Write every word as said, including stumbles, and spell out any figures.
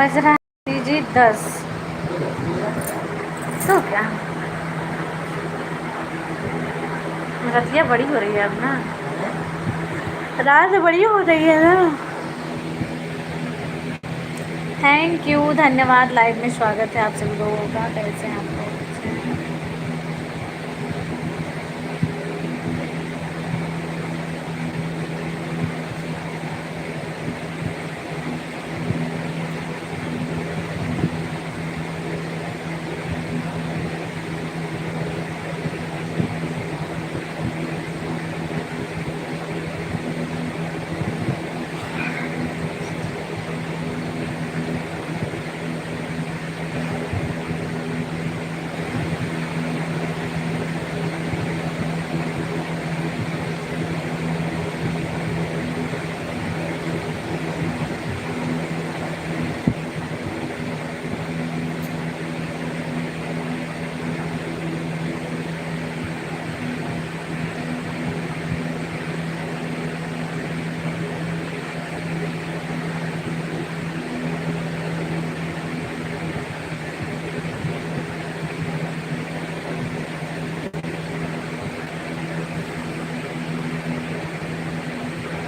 बज रहा है जी दस। तो क्या, रतिया बड़ी हो रही है अब ना, रात बड़ी हो रही है ना। थैंक यू, धन्यवाद। लाइव में स्वागत है आप सभी लोगों का। कैसे हैं आप लोग?